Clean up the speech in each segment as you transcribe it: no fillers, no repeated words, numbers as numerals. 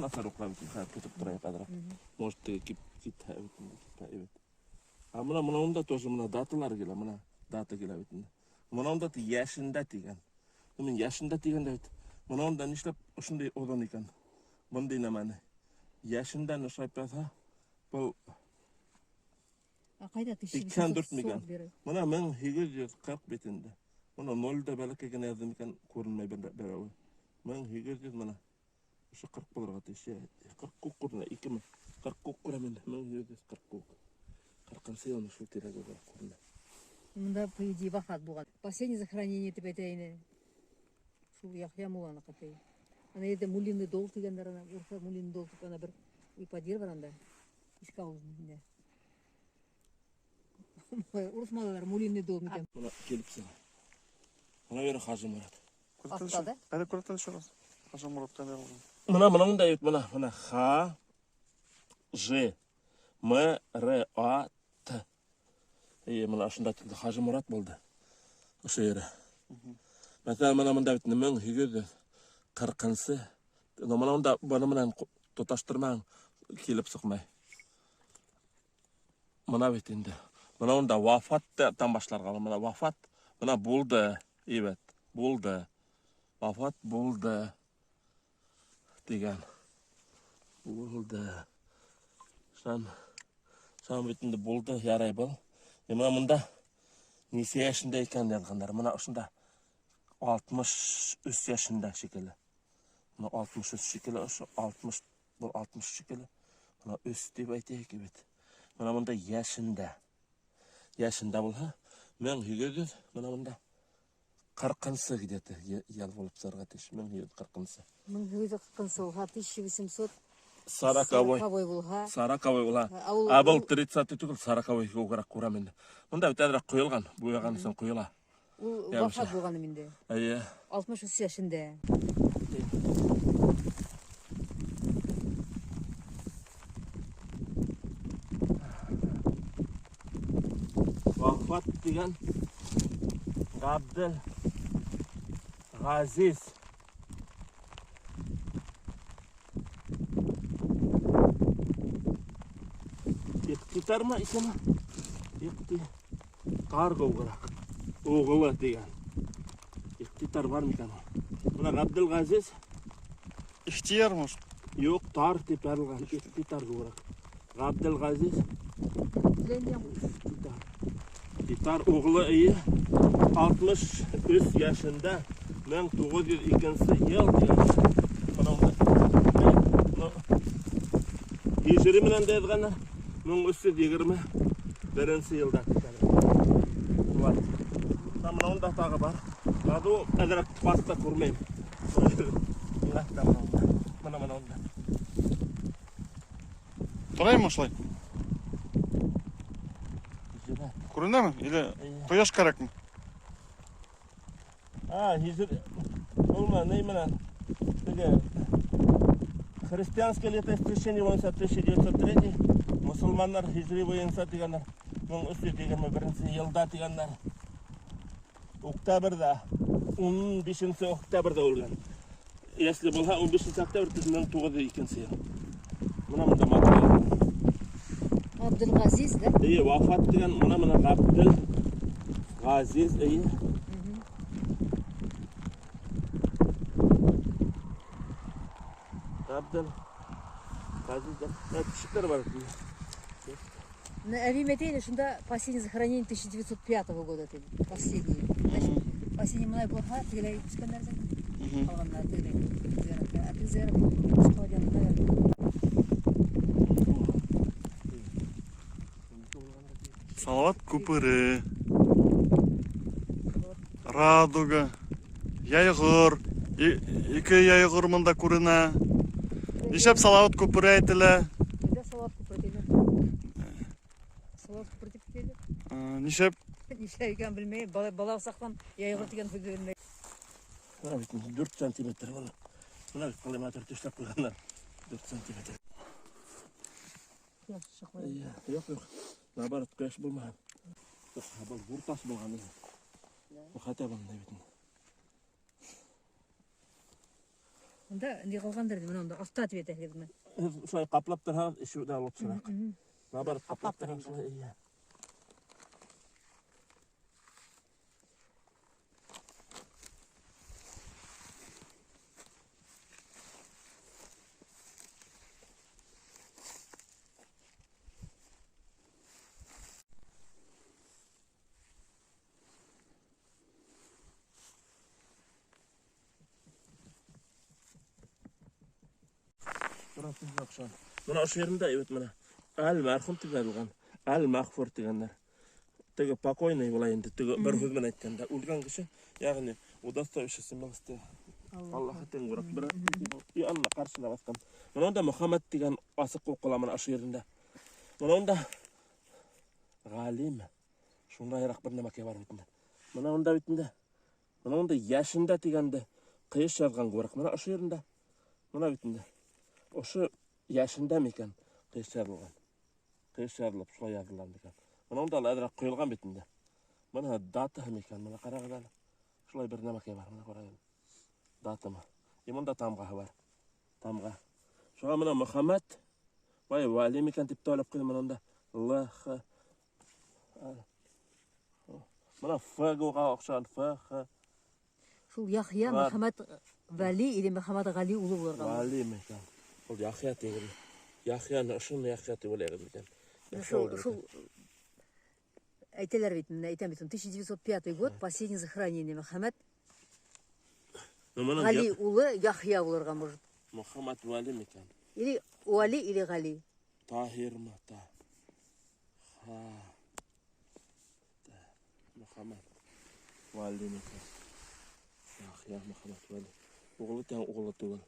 Насар уҡыла бит, хәҙер көтөп торайыҡ әҙерәк. Может, теге кип китһә бит инде, китһә әйбәт. А мына мынауында тоже мына даталар килә, мына дата килә бит инде. Мынауында йәшендә тигән. Ну, мин йәшендә тигәндә бит. Мынауында нишләп ошондай оҙон икән? Бындай нәмәне. Йәшендән ошайып яҙһа, был А ҡайҙа 84 микән? 1841? Мына 1840 бит инде. Мына ноль дә бәләкәй генә яҙҙым икән, күренмәй берәүе. 1800 мына. Ошо 40 булырға тейеш. 40 күк күренә, 2 40 күк күрәм инде. 1840 күк. 40 йылны шул тирәгә күренә. Мында, по идее, вафат булған. Последнее захоронение тип әйтә ине. Шул Яхъя мулланыкы ти. Ана ерҙә Муллиный дол тигәндәр ана, урыҫтар Муллиный дол тип ана бер уйпа ер бар анда. Иске ауылдың инде. Урыҫ малайлар Муллиный дол микән? Мына килеп сыға. Мына бері Хажы Мурат. Аҫта, да? Ҡайҙа күрһәтә төшөгөҙ? Хажы Морат ҡайҙа булған? Мына мынауында бит мына мына Х Ж М Р А Т. И мына ошонда Хажы Мурат булды. Ошо ере. Мәҫәлән, мына мында бит 1840-нсы. Но мына унда быны менән тоташтырмаң килеп сыҡмай. Мына бит инде. Мына унда вафаттан башларға. Мына вафат, мына булды, әйбәт, булды. Вафат булды тигән. Булды. Шунан, шунан бит инде булды, ярай был. И мына мында нисә йәшендә икән яҙғандар. Мына ошонда 63 йәшендә шикелле. Мына 63 шикелле, ошо 60, был 60 шикелле. Мына 3 тип әйтәйек бит. Мына мында йәшендә. Йәшендә булһа, 1800, мына мында 40-нсы где-то йыл булып сығырға тейеш. 1840-нсы. 1840 булһа, 1800 Сороковой. Сороковой булһа. Сороковой була. А ул- А был 30 түгел, сороковой күгерәк күрәм инде. Мында бит әҙерәк ҡойолған, буяған өсөн ҡойола. Ул Я вафат вообще. булған инде. Эйе. 63 йәшендә. Вафат тигән Ғабдел Ғәзиз. Иҡтитармы исеме? Иҡтитар күгерәк. Уғылы тигән. Иҡтитар бар микән ул? Мына Ғабдел Ғәзиз Ихтияр, может? Юҡ, тар тип яҙылған. Иҡтитар күгерәк. Ғабдел Ғәзиз Титар. Титар уғлы эйе 63 йәшендә 1902 йыл тигән. Мына унда. Һижри менән дә яҙғандар. 1321 йылда. Бар. Мына унда тағы бар. Яҙыу әҙерәк ҡатта күрмәйем. Мына та мына унда. Мына мына унда. Тораймы ошолай? Һижри. Күренәме? Или Эйе. ҡояш кәрәкме? А, һижри. Булма, ни менән? Теге христианское летоисчисление буйынса 1903, мосолмандар һижри буйынса тигәндәр 1321 йылда тигәндәр. Октябрҙә, 15 октябрҙә үлгән. Если булһа 15 октябрь 1902 йыл. Мына мында матур. Абдулғазиз, да? Эйе, вафат тигән, мына мына Ғабдел Ғазиз, эйе. Ғабдел Ғазиз, да. Менә тишектәр бар. На әбейем әйтә шунда последнее захоронение 1905 года ти. Последний. Значит, последний мынай булһа, тегеләй күскәндәр ҙә. Ҡалғандар тегеләй. Зыяратта. А теге зыярат ҡала янында. Салават күпере. Радуга. Йәйғор. Ике йәйғор мында күренә. Нишләп Салават күпере әйтелә? Беҙҙә Салават күпере тиҙәр. Салават күпере тип әйтәләр. Нишләп? Нишләп икәнен белмәйем. Бала, бала саҡтан йәйғор тигән һүҙҙе белмәйем. Мына бит 4 сантиметр мына. Мына бит ҡалай матур тешләп ҡуйғандар. 4 сантиметр. Ҡояш сыҡмай. Эйе, юҡ, юҡ. Наоборот, ҡояш булмаған. Юҡ, был ҙур таш булған. Был хотя бы мындай бит. Унда ни ҡалғандыр инде, мына унда аҫта тип әйтәһегеҙме? Һеҙ шулай ҡаплап торһағыҙ, ишеү ҙә лучшераҡ. Наоборот, ҡаплап Ҡаплап торһағыҙ торайым. Шулай, эйе. Мына ошо ерендә бит мына әл мәрхүм тип яҙылған, әл мәғфүр тигәндәр. Теге покойный була инде, теге бер һүҙ менән әйткәндә, үлгән кеше, ягъни удостоившийся милости Аллаһы тиң урак бер и Алла ҡаршына баҫҡан. Мына унда Мөхәммәт тигән асыҡ уҡыла мына ошо ерендә. Мына унда Ғалим, шундайыраҡ бер нәмәкәй бар бит инде. Мына унда бит инде. Мына унда йәшендә тигәнде ҡыйыш яҙған күрәк. Мына ошо ерендә. Мына бит инде. Ошо йәшендә микән ҡыйыш яҙылған. Ҡыйыш яҙылып шулай яҙылған микән. Мына унда ла әҙерәк ҡойолған бит инде. Мына датаһы микән, мына ҡарағыҙ әле. Шулай бер нәмәкәй бар, мына ҡарағыҙ. Датамы. И мында тамғаһы бар. Тамға. Шуға мына Мөхәммәт бай Вәли микән тип тә уйлап ҡуйҙым мына унда. Л, Х. Мына Ф уға оҡшаған, Ф, Х. Шул Яхъя Бар. Мөхәммәт Вәли или Мөхәммәт Ғали улы булырға мөмкин. Вәли микән. Ул Яхъя тигән. Яхъяны ошоно Яхъя тип уйлайбыҙ микән. Яхъя Шул, улы шул микән. әйтәләр бит, менә әйтәм бит, 1905 год, последнее захоронение Мөхәммәт Ну, моның Ғали улы Яхъя булырға может. Мөхәммәт Вәли микән? Или Вәли, или Ғали. Таһирмы, та. Ха. Та. Мөхәммәт Вәли микән? Яхъя Мөхәммәт Вәли. Уғылы тәң уғылы түгел.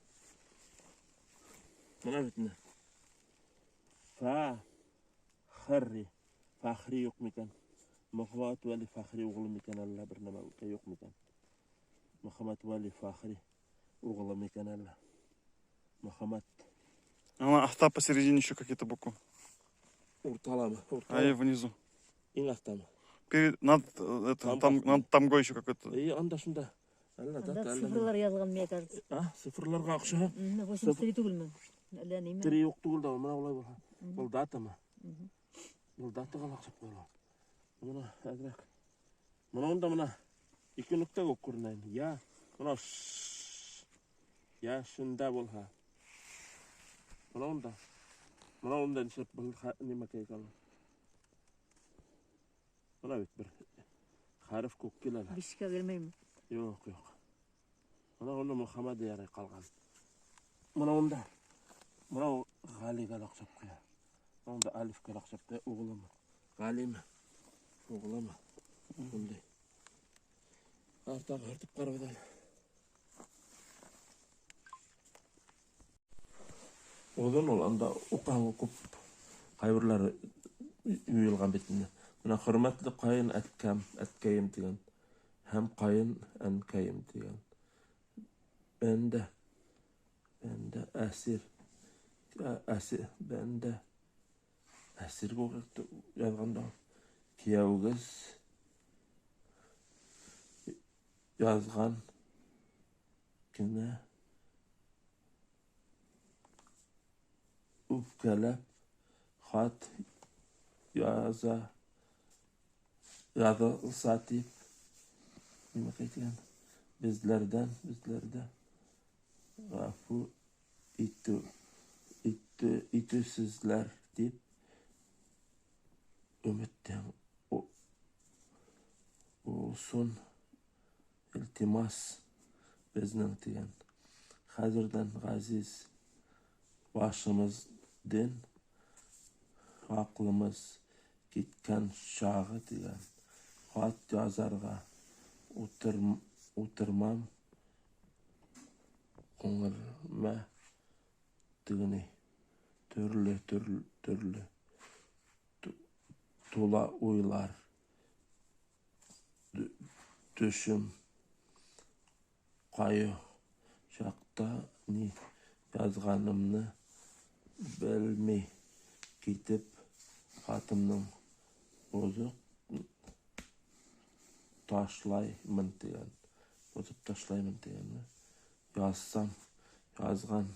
Мына бит инде. Фа. Хәрри. Фәхри юҡ микән? Мөхәммәт Вәли Фәхри уғылы микән әллә бер нәмә юҡ микән? Мөхәммәт Вәли Фәхри уғылы микән әллә? Мөхәммәт. Она аҫта посередине еще какие-то буквы. Урталамы? Уртала. А и внизу. Иң аҫтамы? Перед, над, это, Там там, бах- над тамгой еще какой-то. И анда шунда. Әллә Анда дата, әллә цифрлар яҙылған, мне кажется. А, цифрларға оҡшаған? 83 түгелме? Әллә нимә? Три юҡ түгел дә, мына улай булһа. Был датамы? Был датаға ла оҡшап ҡуйылған. Мына әҙерәк. Мына унда мына ике нөктә күк күренә инде. Я, мына ш. Я шунда булһа. Мына унда. Мына унда нишләп был нимә икән ул? Мына бит бер хәреф күк килә лә. Бишкә белмәйем. Юҡ, юҡ. Мына унда Мөхәммәт ярай ҡалған. Мына унда. Мына Ғәлигә лә оҡшап ҡуя. Мына унда Алифкә лә оҡшап ҡуя. Уғылымы? Ғәлиме? Уғылымы? Шундай. Артағы һөртөп ҡарабыҙ әле. Оҙон ул, анда уҡыһаң күп ҡайберләре юйылған бит инде. Мына хөрмәтле ҡайын әткәм, әткәйем тигән һәм ҡайын әнкәйем тигән. Бәндә, бәндә әсир, әсир, бәндә әсир яҙғанда кейәүегеҙ яҙған кенә үпкәләп хат яза, язылса тип нимә әйткән? Беҙләрҙән, беҙләрҙә ғәфү итеү, итеү, итеүсезләр тип өмөттән улсын илтимас беҙҙең тигән. Хәҙерҙән ғәзиз башымыҙҙың аҡылымыҙ киткән сағы тигән. Хат язарға утырмам күңелемә тегене төрлө, төрлө, төрлө тула уйлар төшөм ҡайы саҡта ни яҙғанымны белмәй китеп хатымның боҙоп ташлаймын тигән. Боҙоп ташлаймын тигәнме? Язсам, язған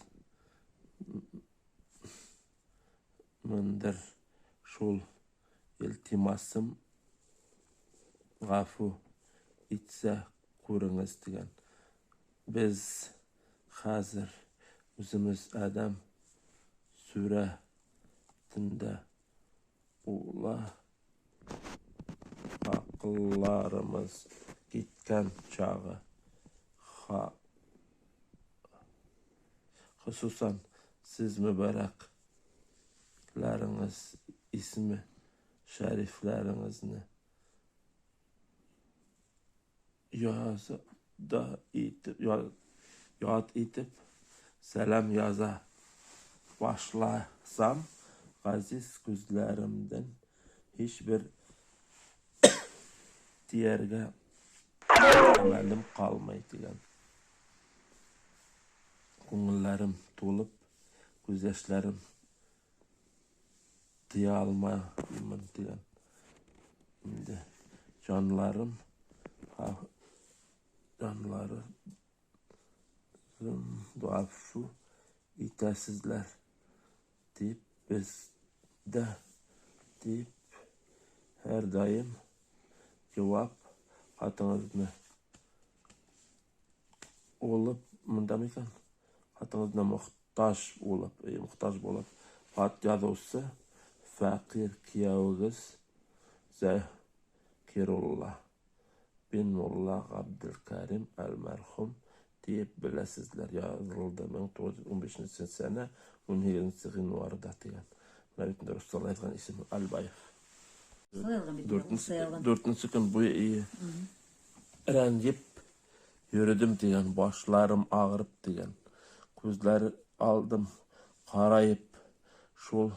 мындыр шул илтимасым ғәфү итсә күреңез дигән. Без хәзер үзебез адәм сүрәтендә була акылларымыз киткән чагы. Хосусан сез мөбарәкләрегез исме шәрифләрегезне яд итеп сәлам яза башласам, газиз күзләремдән һичбер тияргә әмәлем калмай дигән. Күңелләрем тулып, күз яшьләрем тыя алмаймын дигән. Инде җанларым гафу итәсезләр дип бездә дип һәрдаим җавап хатыңызны улып монда микән? Хатыңызны мохтаж булып хат язучы фәкыйрь киявегез Закирулла бин мулла Габделкәрим әл-мәрхүм диеп беләсезләр. Язылды 1915 сәнә 18 гыйнварда дигән. Менә бит инде руслар язган исем Альбаев. Дүртенче көн буе рәнҗеп йөрдем дигән, башларым агырып дигән, күзләр алдым караеп, шул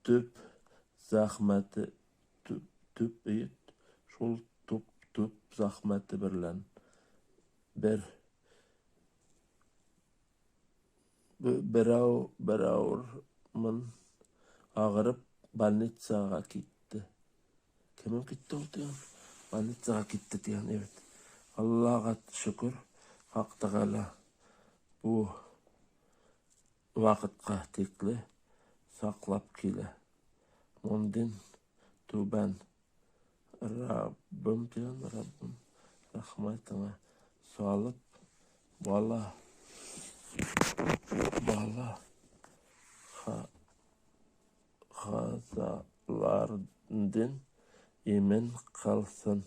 төп зәхмәте төп шул төп зәхмәте берлән бер берәүмын агырып больницаға китте. Кемем китте ул дигән? Больницаға китте дигән, evet. Аллаға шөкөр, Хак Тәгалә бу вакытка тикле саклап килә. Мондин түбән Раббым дигән, Раббым рәхмәтеңә салып бала газалардан имен кылсын.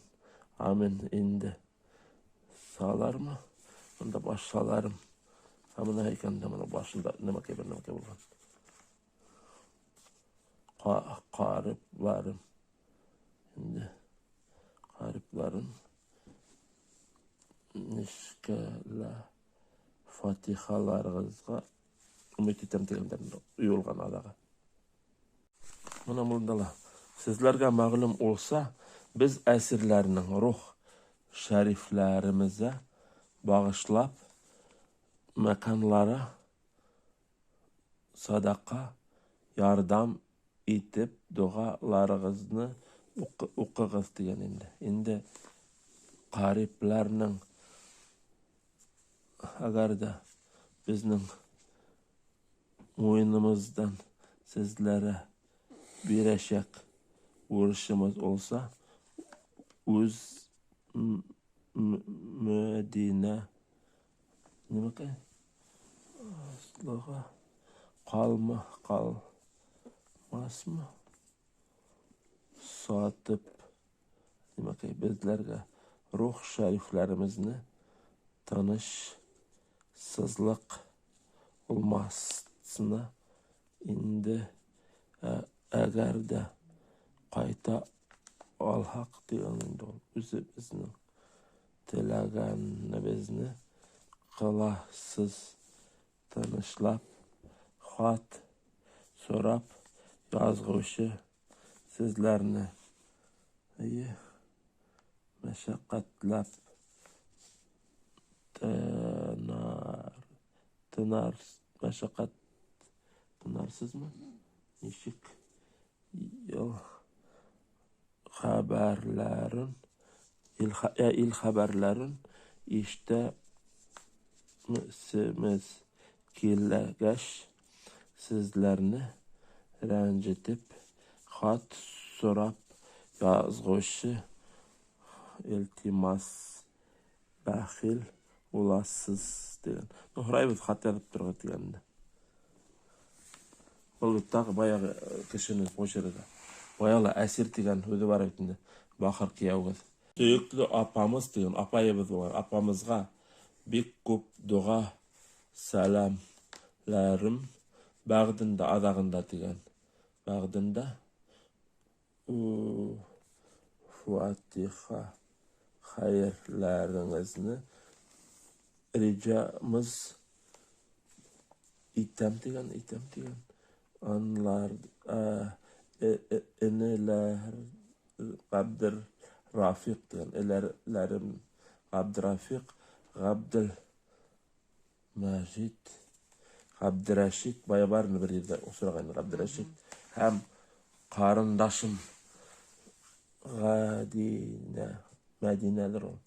Амин. Инде салармы? Монда баш саларым. Һәм менә икән дә моның башында нәмәкәй бер нәмәкәй булган. Карыпларым. Инде карыпларым нечкәлә фатихаларыгызга өмет итәм дигәндә уелган адагы. Менә монда ла. Сезләргә мәгълүм булса, без әсирләрнең рух шәрифләремезгә багышлап мәканлары садака ярдәм итеп догаларыгызны укыгыз дигән инде. Инде карипларның әгәр дә безнең муенымыздан сезләргә бирәчәк бурычымыз булса, үз Мәдинә нимәкәй? Аслыга калмасмы? Сатып нимәкәй безләргә рух шәрифләремезне тыныч сызлык булмасына инде әгәр дә кайта алһак дигән инде ул үзебезнең теләгәнебезне кыласыз тынычлап хат сорап язгучы сезләрне мәшәкатьләп тынар мәшәкать тынарсызмы? Ничек ел хәбәрләрен ил хәбәрләрен ишетә Семез килгәч, сезләрне рәнҗетеп, хат сорап язгучы илтимас бәхил буласыз тигән. Ну, һорайбыҙ хат яҙып торорға тигәнде. Был бит тағы баяғы кешенең почеры да. Бая ла әсир тигән һүҙе бар бит инде. Бахыр кейәүегеҙ. Һөйөклө апамыз тигән апайыбыҙ булған. Апамызға бик күп доға сәләмләрем бәғдендә аҙағында тигән. Бәғдендә фатиха хәйерләрегеҙне рижамыз итәм тигән, итәм тигән. Анлар энеләр Ғабдыр Рафиҡ тигән. Эләрләрем Ғабдрафиҡ, Ғабдел Мәжит, Ғабдрәшит, бая барыны бер ерҙә осрағайны Ғабдрәшит һәм ҡарындашым Ғәдинә, Мәдинәлер ул.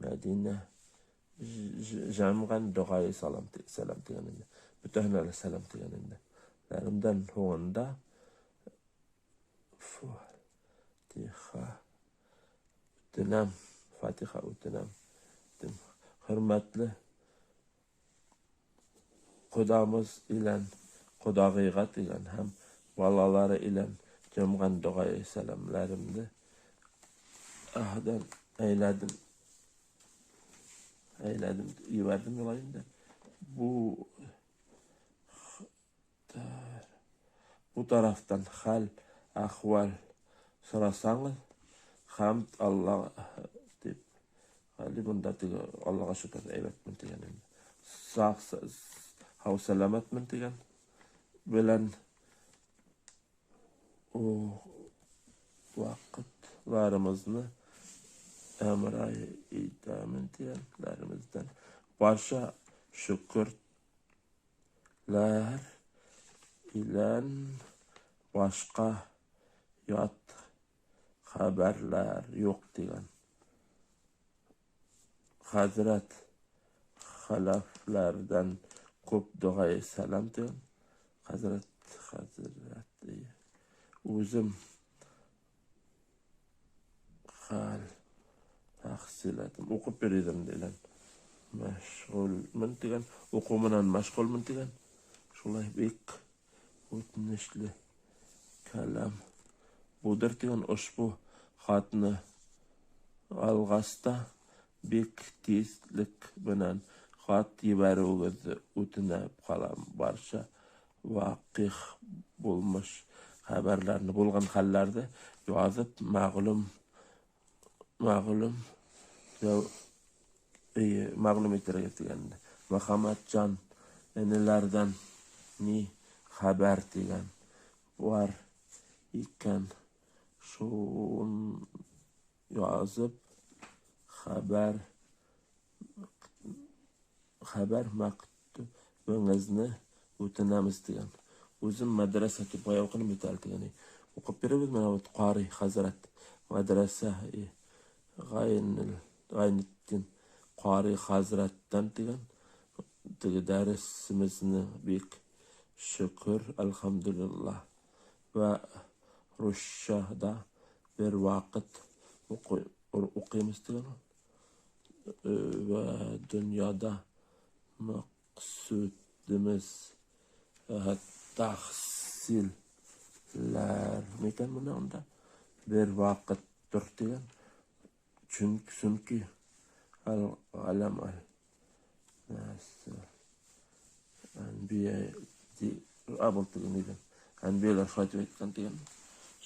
Мәдинә жәмғән доғайы салам, сәләм тигән инде. Бөтәһенә лә сәләм тигән инде. Ләремдән һуңында Фатиха үтенәм, Фатиха үтенәм. Хөрмәтле ҡодамыз илән ҡодағыйға тигән һәм балалары илән жәмғән доғайы сәләмләремде аһдан әйләдем. Әйләдем, ебәрҙем улай инде. Бу тарафтан хәл, әхвәл сорасаңыз, хәмд Алла тип, әле бында теге Аллаға шөкөр әйбәтмен тигән инде. Саҡ, һау сәләмәтмен тигән белән о ваҡытларымыҙны әмрай итәмен тигәнләремеҙҙән барша шөкөрләр илән башҡа ят хәбәрләр юҡ тигән. Хәҙрәт хәләфләрҙән күп доғайы сәләм тигән. Хәҙрәт, хәҙрәт, үҙем хәл тәхсиләтем уҡып йөрөйҙөр инде мәшғүлмен тигән, уҡыу менән мәшғүлмен тигән. Шулай бик үтенешле кәләм булдыр тигән. Ошбу хатны алғас та бик тизлек менән хат ебәреүегеҙҙе үтенеп ҡалам. Барша ваҡиғ булмыш хәбәрләрне, булған хәлләрҙе яҙып мәғлүм итергә тигән. Мөхәммәтжан энеләрҙән ни хәбәр тигән бар икән, шун язып хәбәр мәктүбеңеҙне үтенәмез тигән. Үҙем мәҙрәсә тип бая уҡыным бит әле тигән. Уҡып бирәбеҙ менә вот ҡарый хәзрәт мәҙрәсә Ғайнетдин ҡарый хәзрәттән тигән. Теге дәресебеҙне бик шөкөр, әлхәмдүлиллаһ. Вә русса да бер ваҡыт уҡыймыз тигән. Вә донъяда маҡсудымыз тәхсилләр микән бына унда бер ваҡыттыр тигән. Сөнки әл-ғалам әл-нәсел әнбиә абыл тигән иде. Әнбиәләр шулай тип әйткән тигән.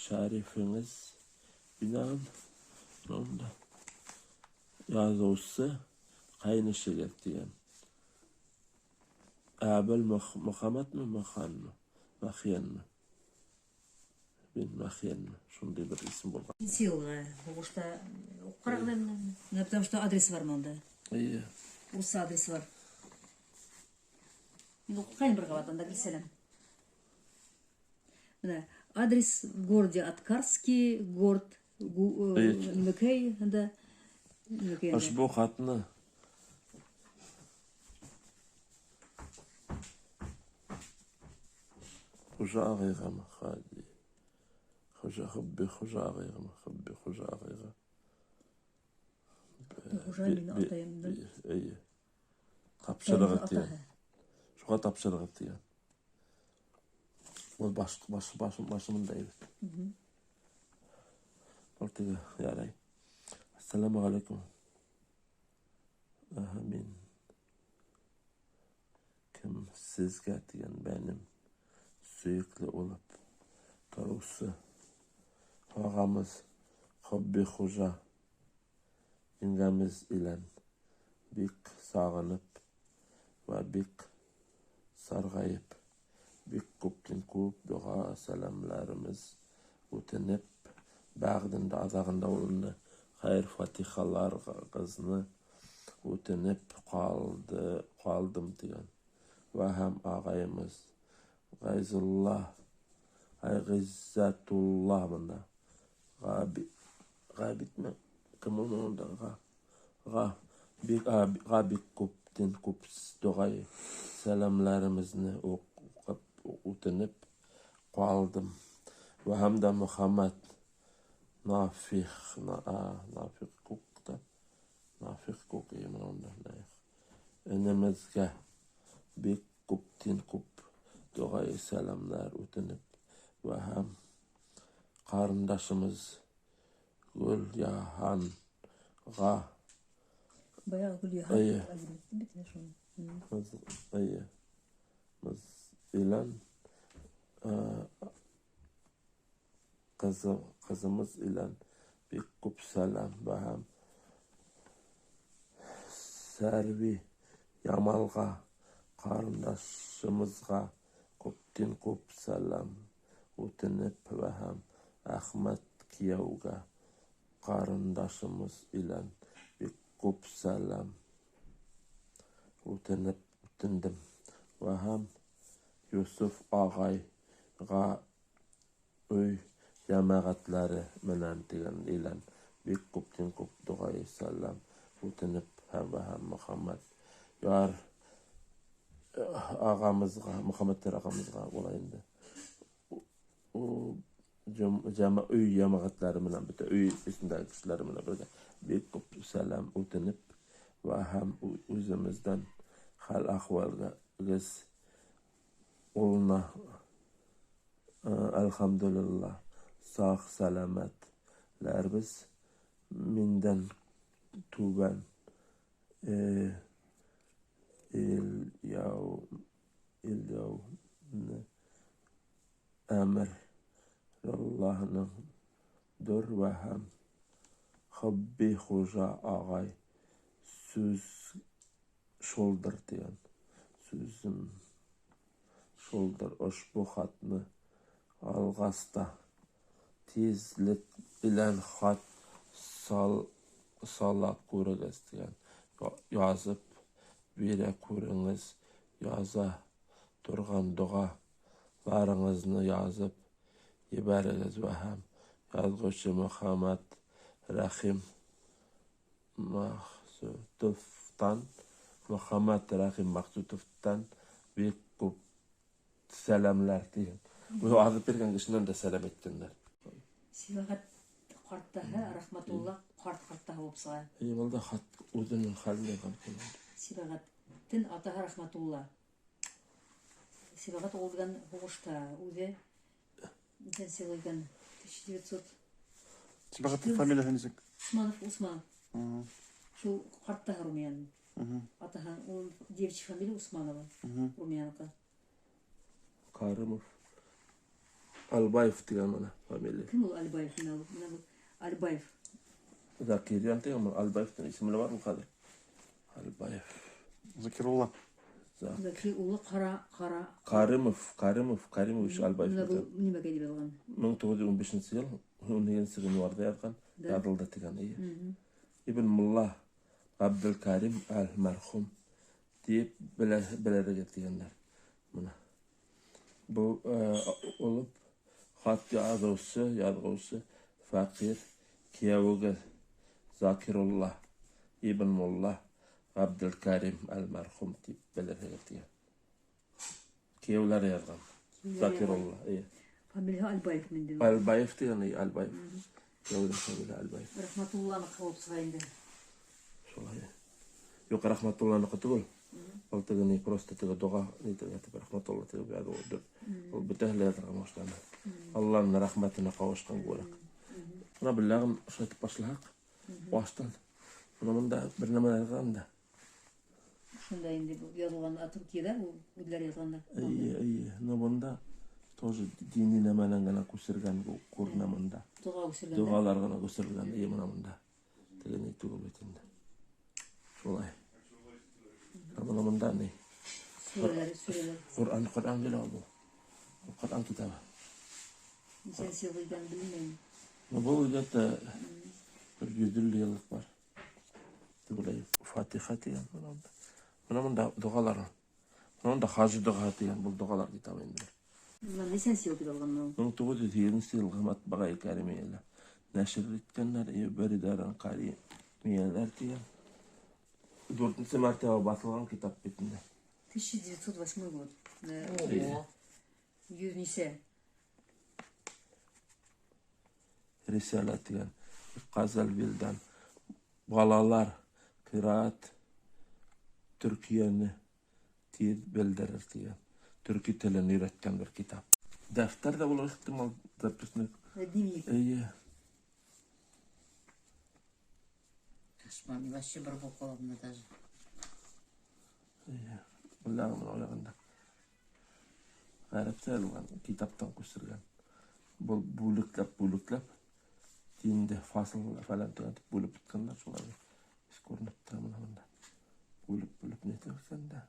Шәрифеңез бинаын унда яҙыусы ҡәйнешегеҙ тигән. Әбел Мөхәммәтме, Мөхәнме, Мәхиәнме? Бин Мәхиәнме? Шундай бер исем булған. Силға, һуғышта уҡ ҡарағыҙ әле. Менә, потому что адресы бар монда. Эйе. Урысса адресы бар. Мин уҡығайным бер ҡабат, анда Гөлсәләм. Менә, адрес в городе Аткарский, город Эйе. Нөкәй, анда. Нөкәй, анда. Ошбу хатны Хужа ағайғамы? Хади. Хужа, Хобби Хужа ағайғамы? Хобби Хужа ағайға. Хужа минең атайымдың. Эйе. Тапшырығыҙ тигән. Шуға тапшырығыҙ тигән. Ул баш, баш, баш, башымында әйбәт. Ул теге, ярай. Ассаламу алейкум. Аһа, мин кем сезгә тигән бәнем сөйөклө булып тороусы ағамыз Хобби Хужа еңгәмез илән бик сағынып вә бик сарғайып, бик күптән күп доға сәләмләремез үтенеп, бәғдендә аҙағында уны хәйер фатихаларығыҙны үтенеп ҡалды, ҡалдым тигән. Вә һәм ағайымыз Ғәйзулла, ай Ғиззәтулла бында. Ғаби, Ғабитме? Кем ул унда? Ға, Ға, бик, а, ға бик күптән күп доғай сәләмләремеҙне уҡып үтенеп ҡалдым. Вә һәм дә Мөхәммәт Нафих, на, а, Нафих Күк тә, Нафих Күк, менә унда, Нафих. Энемеҙгә бик күптән күп доғай сәләмләр үтенеп вә һәм ҡарындашымыз Гөлйаһанға Баяғы Гөлйаһан Эйе. бит шуны. Эйе. Мыз илән ҡыҙы, ҡыҙымыз илән бик күп сәләм вә һәм Сәрви Ямалға ҡарындашымыҙға күптән күп сәләм үтенеп вә һәм Әхмәт кейәүгә ҡарындашымыз илән бик күп сәләм үтенеп үтендем. Вә һәм Юсуф ағайға өй йәмәғәтләре менән тигән илән бик күптән күп доғай сәләм үтенеп һәм вә һәм Мөхәммәт Яр ағамыҙға, Мөхәммәт ағамыҙға була инде. Ул өй йәмәғәтләре менән бөтә өй эсендәге кешеләр менән бергә бик күп сәләм үтенеп вә һәм үҙемеҙҙән хәл әхвәлгә улына әлхәмдүлилләһ сағ сәләмәтләрбеҙ миндән түбән Ильяуны әмер Аллаһының дөр вә һәм Хобби Хужа ағай сүз шулдыр тигән. Сүзем шулдыр. Ошбу хатны алғас та тизлек белән хат сал, сала күрегеҙ тигән. Язып бирә күрегеҙ, яза торған доғаларығыҙны язып ебәрегеҙ вә һәм яҙғыусы Мөхәммәт Рәхим Мәҡсүтовтан, Мөхәммәт Рәхим Мәҡсүтовтан бик күп сәләмләр тигән. Ул яҙып биргән кешенән дә сәләм әйткәндәр. Сибәғәт ҡарттаһы Рәхмәтулла ҡарт ҡарттаһы булып сыға. Эй, был да хат үҙенең хәлен яҙған икән. Сибәғәттең атаһы Рәхмәтулла. Сибәғәт ул һуғышта үҙе нисәнсе икән? 1900 Сибәғәттең фамилияһы нисек? Усманов, Усманов. Шул ҡарттаһы Румияның. Атаһы, ул девичья фамилия Усманова. Румияныҡы. Карымов. Албаев тигән менә фамилия. Кем ул Албаев? Менә ул, менә был Албаев. Закирьян тигән был Албаевтың исеме лә бар ул хәҙер. Албаев. Закирулла. Заки улы Ҡара, Ҡара. Карымов, Карымов, Каримович Албаев. Менә был нимәгә дип яҙған? 1915 йыл 17 ғинварҙа яҙған, Да. яҙылды тигән, эйе. Ибн Мулла Ғабделкәрим әл-мәрхүм тип белергә тигәндәр. Менә. Бу улып хат яҙыусы, яҙғыусы фәҡир кейәүегеҙ Закирулла Ибн Мулла Ғабделкәрим әл-мәрхүм тип белергә тигән. Кейәүләре яҙған. Закирулла, эйе. Фамилия Альбаев инде. Альбаев тигән, эйе, Альбаев. Кияүҙең фамилия Альбаев. Рахматулланыҡы булып сыға инде. Шулай. Юҡ, Рахматулланыҡы түгел. Ул теге ни, просто теге доға ни теге тип Рахматулла теге яҙыу. Ул бөтәһе лә яҙырға башланы. Алланың рәхмәтенә ҡауышҡан кеүек. Бына беләгем шулай итеп башлаһаҡ, баштан. Бына бында бер нәмә яҙған да. Шунда инде был яҙылған Төркиәҙә ул үҙҙәре яҙғандар. Эйе, эйе. Но бында тоже дини нәмәнән генә күсергән күренә бында. Доға күсергәндәр. Доғалар ғына күсерелгән, эйе, бына бында. Теге ни түгел бит инде. Шулай. Ә бына бында ни? Сүрәләр, сүрәләр. Ҡоран, Ҡоран килә ул. Ул Ҡоран китабы. Нисәнсе йыл икәнен белмәйем. Но был где-то бер 150 йыллыҡ бар. Тип уйлайым. Фатиха тигән бына бында. Бына бында доғалар. Бына бында хажы доға тигән был доғалар китабы инде. Бына нисәнсе йыл тип алған ул? 1907 йылғы матбаға кәримияләр нәшер иткәннәр, бер ҡаримияләр тигән. 4-нсе мәртәбә баҫылған китап бит инде. 1908 год. Эйе. Йөҙ нисә? Рисала тигән. Ҡазал Билдан. Балалар ҡираат Төркиәне тиҙ белдерер тигән. Төрки телен өйрәткән бер китап. Дәфтәр ҙә булыр ихтимал, записник. Дневник. Эйе. Кошмар, мне вообще бер холодно даже. Эйе. Беләм, уйлағанда. Ғәрәпсә яҙылған, китаптан күсергән. Был бүлекләп, бүлекләп, инде фасыл фәлән тигән тип бүлеп бөткәндәр шулай. Эш күренеп тора бына бында. Бүлеп, бүлеп ни итеп дә.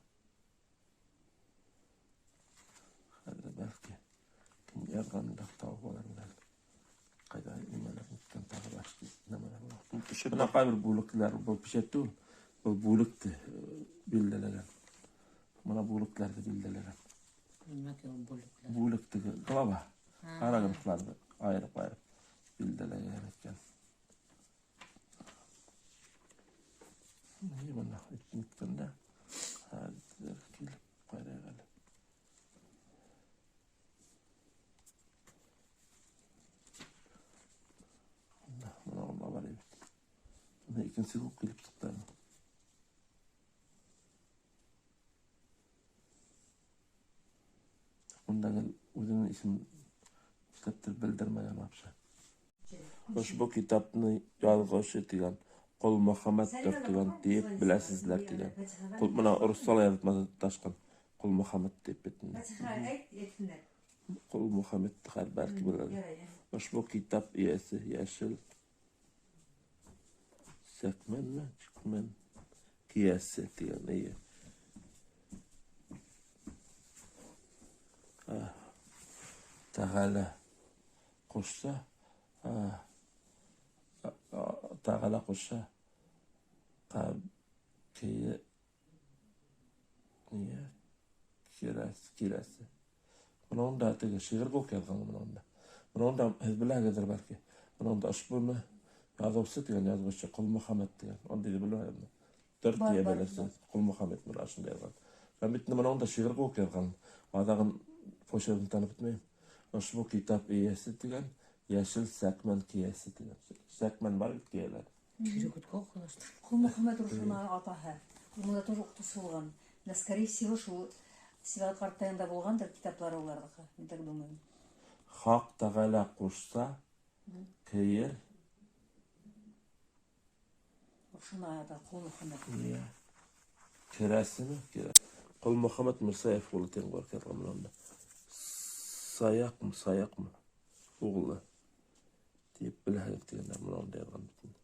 Хәҙер бәлки кем яҙғанын да табып алырмын әле. Ҡайҙа нимәләр үткән тағы башҡа нәмәләр бар. Бына ҡайбер бүлекләр, был печать түгел, был бүлекте билдәләгән. Бына бүлекләрҙе билдәләгән. Нимә ул бүлекләр? Бүлек теге глава, параграфларҙы айырып-айырып билдәләгән икән. Ни бына әйткәндә, хәҙер килеп ҡарайыҡ әле. Бына ул бар бит. Бына икенсе күп килеп сыҡты әле. Унда гел үҙенең исемен эшләптер белдермәгән вообще. Ошбу китапны яҙғышы тигән Ҡол Мөхәммәттер тигән тиеп беләсезләр тигән. Ҡол бына урыҫса ла яҙып маташҡан. Ҡол Мөхәммәт тип бит инде. Ҡол Мөхәммәт хәҙер бәлки беләләр. Ошбу китап эйәсе йәшел сәкмәнме, чикмән киясе тигән, эйе. Тәғәлә ҡушса, тәғәлә ҡушса, ҡаб-кие, ниә, кирәсе, киләсе. Бына унда теге шиғыр кеүек яҙған бына унда. Бына унда һеҙ беләһегеҙҙер бәлки. Бына унда ошбуны яҙыусы тигән яҙыусы Ҡол Мөхәммәт тигән. Ундайҙы белмәйем. Дүрт Бар, тиә бар, белерсең. бар. Ҡол Мөхәммәт бына ошонда яҙған. Һәм бит бына унда шиғыр кеүек яҙған. Аҙағын почеркын танып бөтмәйем. Ошбу китап эйәсе тигән, йәшел сәкмән киясе тигән. Сәкмән бар бит кейәләр. Ҡол Мөхәммәт Рушана атаһы. Уның да тоже уҡытыусы булған. Менә, скорее всего, шул Сибғат ҡарттайында булғандыр китаплары уларҙыҡы. Мин так думаю. Хаҡ Тәғәлә ҡушса, кейер. Рушана ата Ҡол Мөхәммәт. Ия. Керәсеме? Керә. Ҡол Мөхәммәт Мирсаев улы тигән бар язған бына унда. Саяҡмы, саяҡмы? Уғлы. Тип беләһегеҙ тигәндәр бына унда яҙған бит инде.